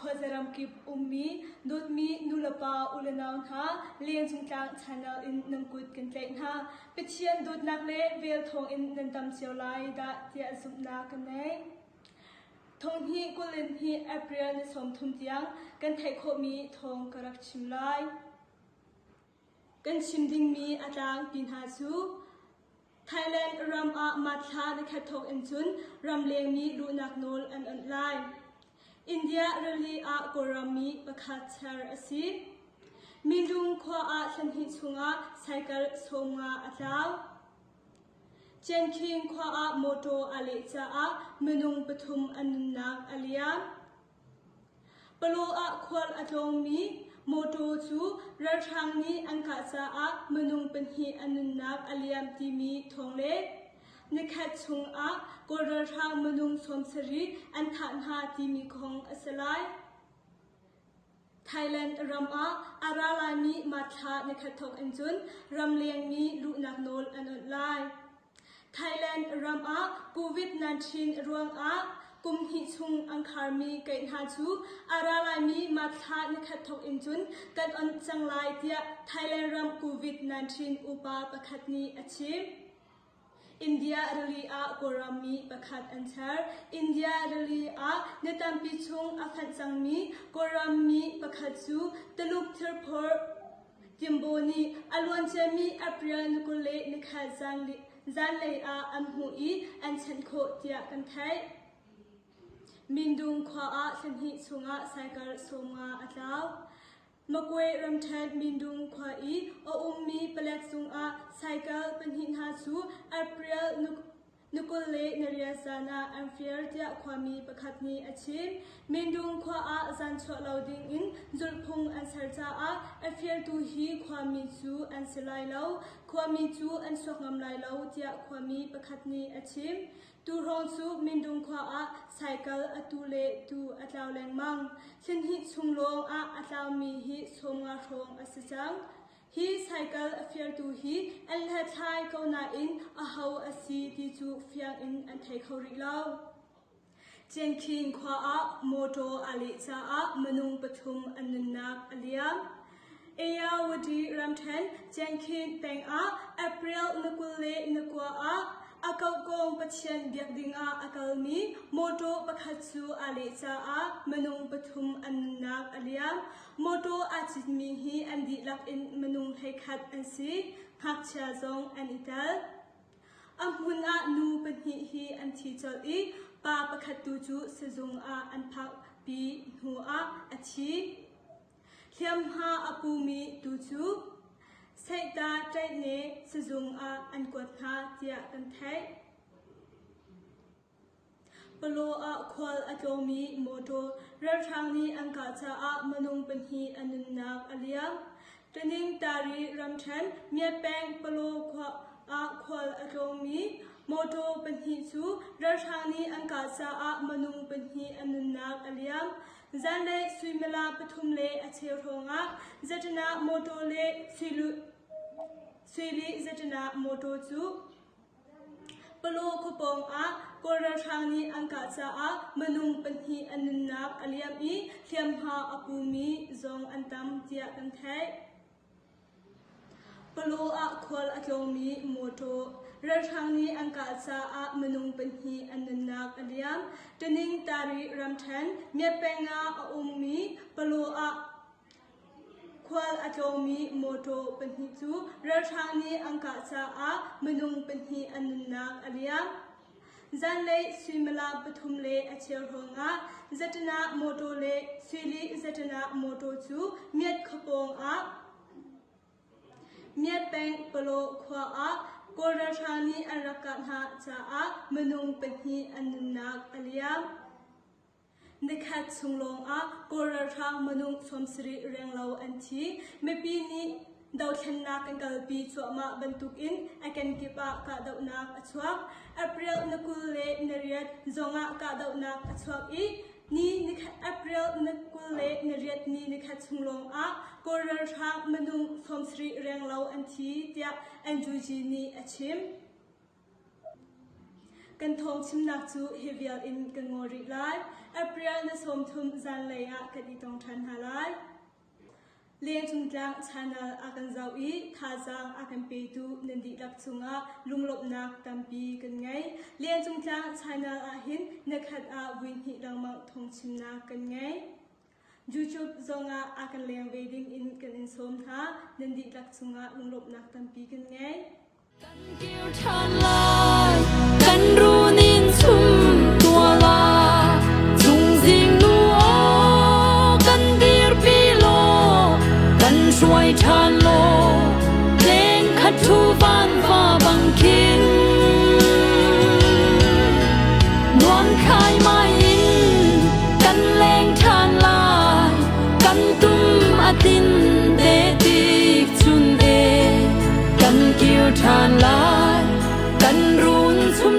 khuaza ramkip ummi dawtmi nulepa ulenau hna Lengcungtlang channel in nan kut kan tlaih hna. Pathian dawtnak le vel thawngin nan dam cio lai dah tiah zumhnak ka ngei. Thonghnih 22 April ni 30 tiang kan theih khawhmi thawng ka rak chim lai. Kan chim dingmi a tlangpi hna cu Thailand ram ah Mathla nikhat thawk in cun ramlengmi luhnak nawl an onh lai. India rili ah Kawlram mi pakhat cher a si. Minlung khua ah thlanhnih chungah cycle 50 a tlau. Ciankhing khua ah mawtaw aa leh caah minung pathum an nunnak a liam. Palaw ah khual a tlawngmi mawtaw cu ralhrang nih an kah caah minung pahnih an nunnak a liam timi thawng le nikhat chungah Kawl ralhrang minung 70 an thah hna timi kong a si lai. Thailand ram ah a ra laimi Mathla nikhat thawk in cun ramlengmi luhnak nawl an onh lai. Thailand ram ah COVID-19 ruangah kum hnih chung an kharmi keih hna cu a ra laimi Mathla nikhat thawk in cun kan onh cang lai tiah Thailand ram COVID-19 upa pakhat nih a chim. India rili ah Kawlram mi pakhat an char. India rili ah ni tampi chung a fanh cangmi Kawlram mi pakhat cu Tuluk thirphor Timbo nih a luanciami April ni 21 zanlei ah an hmuh i an chanh khawh tiah kan theih. Mindung khua ah thlahnih chungah cycle 50 a tlau. Magwe ramṭhen Mindung khua i a ummi palek zungah cycle pahnih hna cu April Ni 28 zan ah an fir tiah khuami pakhat nih a chim. Mindung khua ah zan chuah lo ding in zulhphung an ser caah a firtu hi khuami cu an si lai lo. Khuami cu an chuak ngam lai lo tiah khuami pakhat nih a chim. Tuhrawng cu Mindung khua ah cycle atu le tu a tlau lengmang. Thlinhnih chung lawng ah a tlaumi hi 50 hrawng a si cang. Hi cycle a firtu hi an hlathlai ko nain aho a si ti cu fiang in an thei kho rih lo. Ciankhin khua ah mawtaw aa leh caah minung pathum an nunnak a liam. Ayeyawady ramṭhen Ciankhin peng ah April ni 29 ah a kohkawng Pathian biak dingah a kalmi mawtaw pakhat cu aa leh caah minung pathum an nunnak a liam. Mawtaw aa citmi hi an dihlak in minung 11 an si. Ngakchia zong an i tel. A hmun ah nu pahnih hi an thi colh i pa pakhat tu cu sizung ah an phakpi hnu ah a thi. Hliamhma a pumi tu cu Seihta Ṭaihne sizung ah an kuat hna tiah kan theih. Palaw ah khual a tlawngmi mawtaw ralhrang nih an kah caah minung pahnih a nunnak a liam. Taningtari ramṭhen Myat-peng Palaw khua ah khual a tlawngmi mawtaw pahnih cu ralhrang nih an kah caah minung pahnih a nunnak a liam. Zanlei suimilam pathum le a cheu hrawngah Zatana mawtaw le Suili Zatana mawtaw cu Palaw khuapawng ah Kawl ralhrang nih an kah caah minung pahnih an nunnak a liam i hliamhma a pumi zong an tam tiah kan theih. Palaw ah khual a tlawngmi mawtaw ralhrang nih an kah caah minung pahnih an nunnak a liam. Taningtari ramṭhen Myatpeng ah a ummi Palaw ah Khual a tlawngmi mawtaw pahnih cu ralhrang nih an kah caah minung pahnih an nunnak a liam. Zanlei suimilam pathum le a cheu hrawngah Zatana mawtaw le Suili Zatana mawtaw cu Myat khuapawng ah Myat peng Palaw khua ah Kawl ralhrang nih an rak kah hna caah minung pahnih an nunnak a liam. Nikhat chung lawngah Kawl ralhrang minung 70 renglo an thi. Mipi nih dothlennak kan kalpi cuahmah bantukin a kenkip ah kahdohnak a chuak. April ni 28 zongah kahdohnak a chuak i ni nikhat April ni 28 ni nikhat chung lawngah Kawl ralhrang minung 70 renglo an thi tiah NUG nih a chim. Kan thawng chimnak cu hi vial in kan ngol rih lai. April ni 30 zanlei ah kan i tong ṭhan hna lai. Lengcungtlang channel a kan zoh i thazaang a kan petu nan dihlak cungah lunglawmhnak tampi kan ngei. Lengcungtlang channel ahhin nikhat ah vui hnih lengmang thawngchimnak kan ngei. YouTube zongah a kan leng ve ding in kan in sawm hna. Nan dihlak cungah lunglawmhnak tampi kan ngei. Kan kir ṭhan lai, kan runin chum tuah la. Cungzing nu aw, kan dirpi law, kan hruai ṭhan law, leng khat ṭhu van va bang khin. Nuam khai mai in kan leng ṭhan lai, kan tum a tin te tik chun e. Kan kir ṭhan lai, kan run chum.